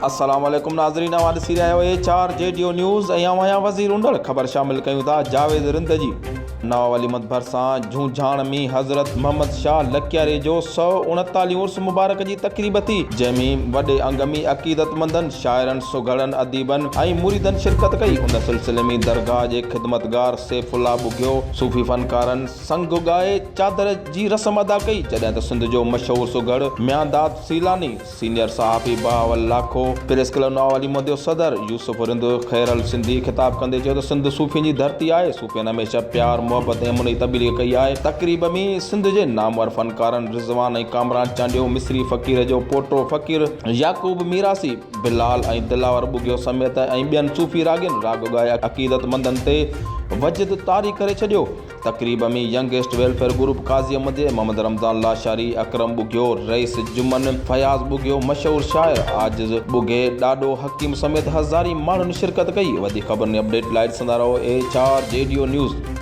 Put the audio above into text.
السلام عليڪم ناظرين اوهان ڏسي رهيا آهيو H R G D O news ۽ اوهان آهيان وزير انڙ خبر شامل ڪيون ٿا جاويد رند جي نواب علي احمد ڀرسان جهونجهاڻ ۾ حضرت محمد شاهه لڪياري جو 139 عرس مبارڪ جي تقريب ٿي جنهن ۾ وڏي انگ ۾ عقيدتمندن شاعرن سگهڙن اديبن ۽ مريدن شرڪت ڪئي ان سلسلي ۾ درگاهه جي خدمتگار سيف الله ٻگهيو صوفي فنڪارن سنگ ڳائي چادر جي رسم ادا ڪئي جڏهن ته سنڌ جو مشهور سگهڙ ميانداد سيلاني سينيئر صحافي بهاول لاکو، پريس ڪلب نواب علي موديو صدر يوسف رند، خيرل سنڌي خطاب ڪندي چيو ته سنڌ صوفين جي ڌرتي آهي، صوفين هميشه پيار، محبت ۽ امن جي تبليغ ڪئي آهي، تقريب ۾ سنڌ جي نامور فنڪارن رضوان ۽ ڪامران چانڊيو، مصري فقير جو پوٽو فقير يعقوب ميراثي، بلال ۽ دلاور ٻگهيو سميت ۽ ٻين صوفي راڳين راڳ ڳائي عقيدتمندن تي وجد طاري ڪري ڇڏيو. تقريب ۾ youngest welfare group Qazi Ahmed جي محمد رمضان لاشاري، اڪرم ٻگهيو، رئيس جمن، فياض ٻگهيو، مشهور شاعر عاجز ٻگهي، ڏاڏو حڪيم سميت هزارين ماڻهن شرڪت ڪئي. وڌيڪ خبرن ۽ اپڊيٽ لاء ڏسندا رهو H R G D O news.